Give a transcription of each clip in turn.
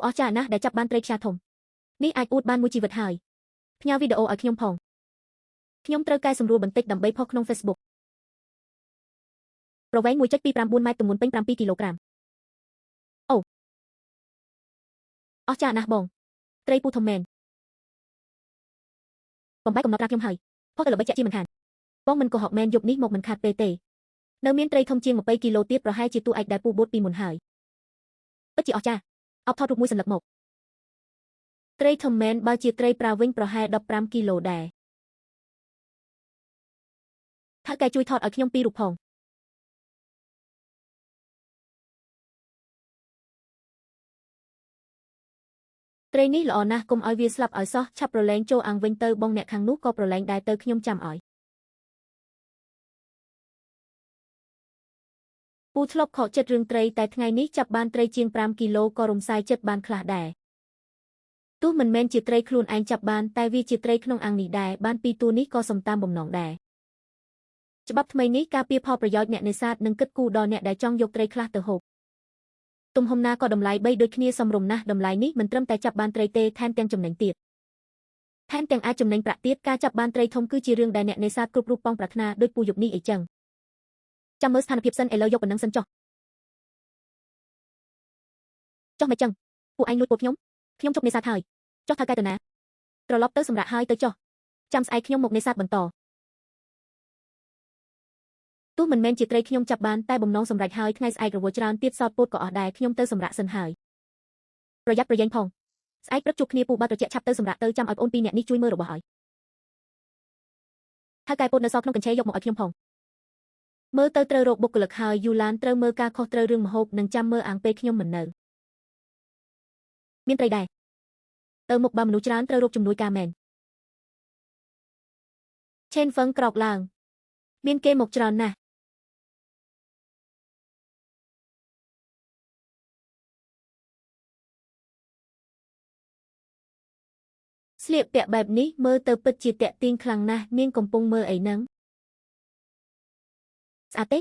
អស្ចារ្យណាស់ដែលចាប់បានត្រីខ្យាធំនេះអាចអួតបានមួយជីវិតហើយផ្ញើវីដេអូឲ្យខ្ញុំផងខ្ញុំត្រូវកែសម្រួលបន្តិចដើម្បីផុសក្នុង Facebook ប្រវែង 1.29 ម៉ែត្រទម្ងន់ពេញ7គីឡូក្រាមអូអស្ចារ្យណាស់បងត្រីពូធំមែនបំបែកកំណត់ត្រាខ្ញុំហើយផុសទៅល្បីជាក់ជាមិនខានបងមិនកុហកមែនយប់នេះមកមិនខាតពេលទេនៅមានត្រីធំជាង20គីឡូទៀតប្រហែលជាតួឯកដែលពូបូតពីមុនហើយពិតជាអស្ចារ្យអបថតរូបមួយសន្លឹកមកត្រីធំមែនបើជាត្រីប្រាវិញប្រហែល15គីឡូដែរថៅកែជួយថតឲ្យខ្ញុំពីររូបផងត្រីនេះល្អណាស់កុំឲ្យវាស្លាប់ឲ្យសោះឆាប់ប្រឡែងចូលអាងវិញទៅបងអ្នកខាងនោះក៏ប្រឡែងដែរទៅខ្ញុំចាំឲ្យពូធ្លាប់ខកចិត្តរឿងត្រីតែថ្ងៃនេះចាប់បានត្រីជាង5គីឡូក៏រំសាយចិត្តបានខ្លះដែរទោះមិនមែនជាត្រីខ្លួនឯងចាប់បានតែវាជាត្រីក្នុងអាងនេះដែរបានពីតួនេះក៏សំតាមបំណងដែរច្បាប់ថ្មីនេះការពារផលប្រយោជន៍អ្នកនេសាទនិងគិតគូរដល់អ្នកដែលចង់យកត្រីខ្លះទៅហូបទំហំណាក៏តម្លៃ3ដូចគ្នាសមរម្យណាស់តម្លៃនេះមិនត្រឹមតែចាប់បានត្រីទេថែមទាំងចំណេញទៀតថែមទាំងអាចចំណេញប្រាក់ទៀតការចាប់បានត្រីធំគឺជារឿងដែលអ្នកនេសាទគ្រប់រូបប៉ងប្រាថ្នាដូចពូយប់នេះអីចឹងចាំមើលស្ថានភាពសិនឥឡូវយកប៉ុណ្ណឹងសិនចុះចុះមិនចឹងពួកឯងលួចពោតខ្ញុំខ្ញុំជប់នេសាទហើយចុះថៅកែទៅណាត្រឡប់ទៅសម្រាប់ហើយទៅចុះចាំស្អែកខ្ញុំមកនេសាទបន្តទោះមិនមែនជាត្រីខ្ញុំចាប់បានតែបំណងសម្រេចហើយថ្ងៃស្អែករវល់ច្រើនទៀតសោតពោតក៏អស់ដែរខ្ញុំទៅសម្រាប់សិនហើយប្រយ័ត្នប្រយែងផងស្អែកព្រឹកជួបគ្នាពូបាត់ត្រជាក់ឆាប់ទៅសម្រាប់ទៅចាំឲ្យប្អូនពីរនាក់នេះជួយមើលរបស់ឲ្យថៅកែពោតនៅសល់ក្នុងកញ្ឆេយកមកឲ្យខ្ញុំផងមើលទៅត្រូវរកបុគ្គលិកហើយយូឡានត្រូវមើលការខុសត្រូវរឿងម្ហូបនិងចាំមើលអាងពេលខ្ញុំមិននៅមានត្រីដែរទៅមុខបើមនុស្សច្រើនត្រូវរកជំនួយការមែនឆេនហ្វឹងក្រោកឡើងមានគេមកច្រើនណាស់ស្លៀកពាក់បែបនេះមើលទៅពិតជាតាក់ទាញខ្លាំងណាស់នាងកំពុងមើលអីហ្នឹងស្អាតទេ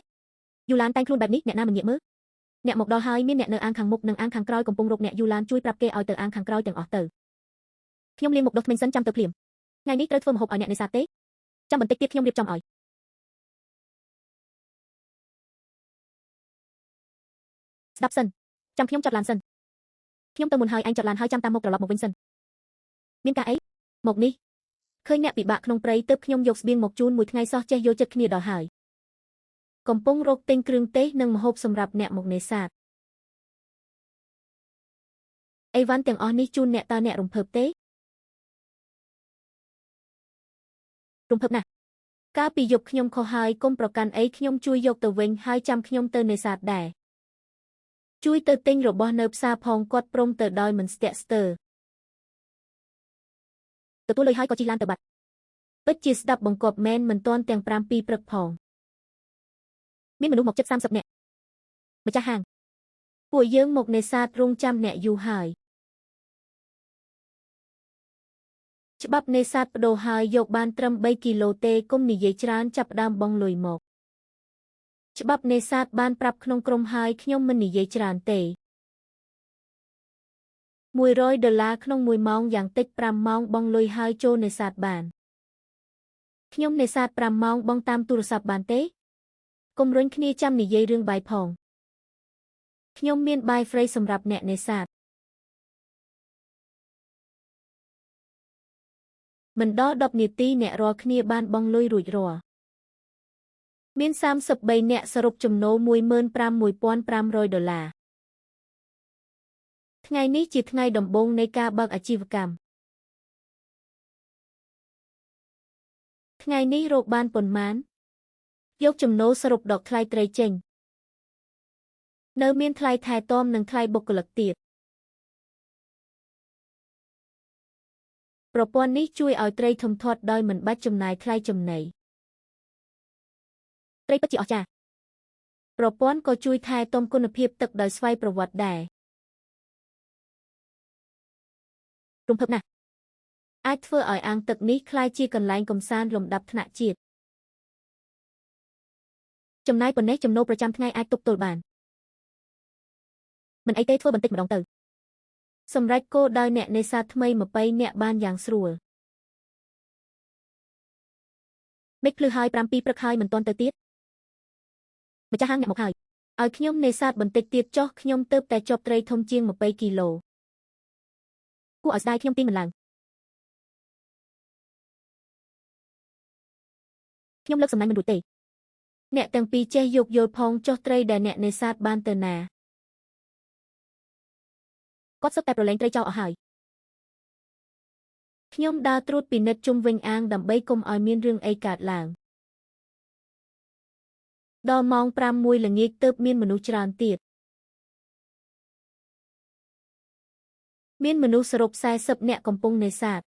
យូឡានតែងខ្លួនបែបនេះអ្នកណាមិនងាកមើលអ្នកមកដល់ហើយមានអ្នកនៅអាងខាងមុខនិងអាងខាងក្រោយកំពុងរកអ្នកយូឡានជួយប្រាប់គេឲ្យទៅអាងខាងក្រោយទាំងអស់ទៅខ្ញុំលាងមុខដុសធ្មេញសិនចាំទៅភ្លាមថ្ងៃនេះត្រូវធ្វើម្ហូបឲ្យអ្នកនេសាទទេចាំបន្តិចទៀតខ្ញុំរៀបចំឲ្យស្ដាប់សិនចាំខ្ញុំចាត់ឡានសិនខ្ញុំទៅមុនហើយឯងចាត់ឡានហើយចាំតាមមកត្រឡប់មកវិញសិនមានការអីមកនេះឃើញអ្នកពិបាកក្នុងព្រៃទើបខ្ញុំយកស្បៀងមកជូនមួយថ្ងៃសោះចេះយកចិត្តគ្នាដល់ហើយកំពុងរកទិញគ្រឿងទេសនិងម្ហូបសម្រាប់អ្នកមកនេសាទអីវ៉ាន់ទាំងអស់នេះជូនអ្នកតើអ្នករំភើបទេរំភើបណាស់កាលពីយប់ខ្ញុំខុសហើយកុំប្រកាន់អីខ្ញុំជួយយកទៅវិញហើយចាំខ្ញុំទៅនេសាទដែរជួយទៅទិញរបស់នៅផ្សារផងគាត់ព្រមទៅដោយមិនស្ទាក់ស្ទើរទទួលលុយហើយក៏ជិះឡានទៅបាត់ពិតជាស្ដាប់បង្គាប់មែនមិនទាន់ទាំង7ព្រឹកផងមានមនុស្សមកជិត30នាក់ម្ចាស់ហាងពួកយើងមកនេសាទរងចាំអ្នកយូរហើយច្បាប់នេសាទបដូរហើយយកបានត្រឹម3គីឡូទេគុំនិយាយច្រើនចាប់ផ្ដើមបងលុយមកច្បាប់នេសាទបានប្រាប់ក្នុងក្រុមហើយខ្ញុំមិននិយាយច្រើនទេ100ដុល្លារក្នុង1ម៉ោងយ៉ាងតិច5ម៉ោងបងលុយហើយចូលនេសាទបានខ្ញុំនេសាទ5ម៉ោងបងតាមទូរស័ព្ទបានទេកុំរុញគ្នាចាំនិយាយរឿងបាយផងខ្ញុំមានបាយហ្វ្រីសម្រាប់អ្នកនេសាទមិនដល់10នាទីអ្នករាល់គ្នាបានបង់លុយរួចរាល់មាន33អ្នកសរុបចំណូល 15,500 ដុល្លារថ្ងៃនេះជាថ្ងៃដំបូងនៃការបើកអាជីវកម្មថ្ងៃនេះរកបានប៉ុន្មានយកចំណូលសរុបដកថ្លៃត្រីចេញនៅមានថ្លៃថែទាំនិងថ្លៃបុគ្គលិកទៀតប្រព័ន្ធនេះជួយឲ្យត្រីធំធាត់ដោយមិនបាច់ចំណាយថ្លៃចំណីត្រីពិតជាអស្ចារ្យប្រព័ន្ធក៏ជួយថែទាំគុណភាពទឹកដោយស្វ័យប្រវត្តិដែររំភើបណាស់អាចធ្វើឲ្យអាងទឹកនេះក្លាយជាកន្លែងកម្សាន្តលំដាប់ថ្នាក់ជាតិចំណាយប៉ុណ្ណេះចំណូលប្រចាំថ្ងៃអាចទប់ទល់បានមិនអីទេធ្វើបន្តិចម្ដងទៅ សម្រេចគោលដៅអ្នកនេសាទថ្មី20នាក់បានយ៉ាងស្រួលមេឃភ្លឺហើយ7ព្រឹកហើយមិនទាន់ទៅទៀតម្ចាស់ហាងអ្នកមកហើយឲ្យខ្ញុំនេសាទបន្តិចទៀតចុះខ្ញុំទើបតែជាប់ត្រីធំជាង20គីឡូគួរឲ្យស្ដាយខ្ញុំទាញមិនឡើងខ្ញុំលើកសំណាញ់មិនរួចទេអ្នកទាំងពីរចេះយោគយល់ផងចុះត្រីដែលអ្នកនេសាទបានទៅណាគាត់សុទ្ធតែប្រឡែងត្រីចោលអស់ហើយខ្ញុំដើរត្រួតពិនិត្យជុំវិញអាងដើម្បីកុំឲ្យមានរឿងអីកើតឡើងដល់ម៉ោង5:01ល្ងាចទើបមានមនុស្សច្រើនទៀតមានមនុស្សសរុប40នាក់កំពុងនេសាទ